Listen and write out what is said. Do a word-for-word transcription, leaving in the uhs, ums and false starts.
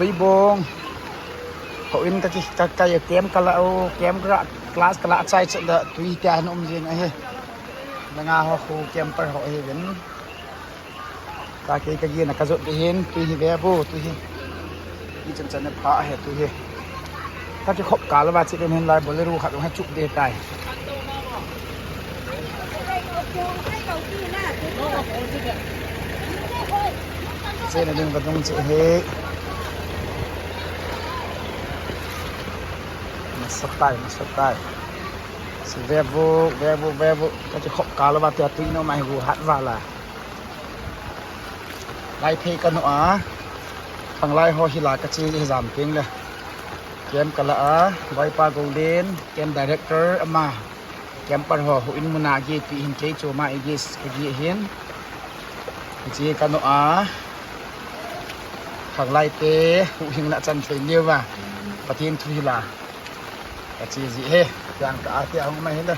Tuibong. Houin ka ki, ka, ka ye camp ka la u, camp ka la, class ka la chai chet da tui tia hin um jing ahi. Langa ho khu camper ho ahi vin. Ka kei ka gina ka jot ding hin, tui hi ve bu, tui hi. Ichan chan na pha ahi tui hi. Ka kikhop kal uva cheh ding hin lai Bolero khat hung ha chup ding tai. Chena ding ka dung cheh hi. Nasa tai, nasa tai. Si ve bu, ve bu, ve bu. Ka kikhop kal uva tia tui nom ahi bu hat vala. Vaiphei ka nu a, khanglai ho hi la ka che hi jam teng le. Camp ka la a, Vaipa Golden, camp director ama. Camper ho, houin muna gi pi hin kei chu ma i gi, i gi hin. Che ka nu a, khanglai te, huhhing na chan thei liu va. Pathen thu hi la. Ka che ji he, tiang ka a tia hung mai hi le.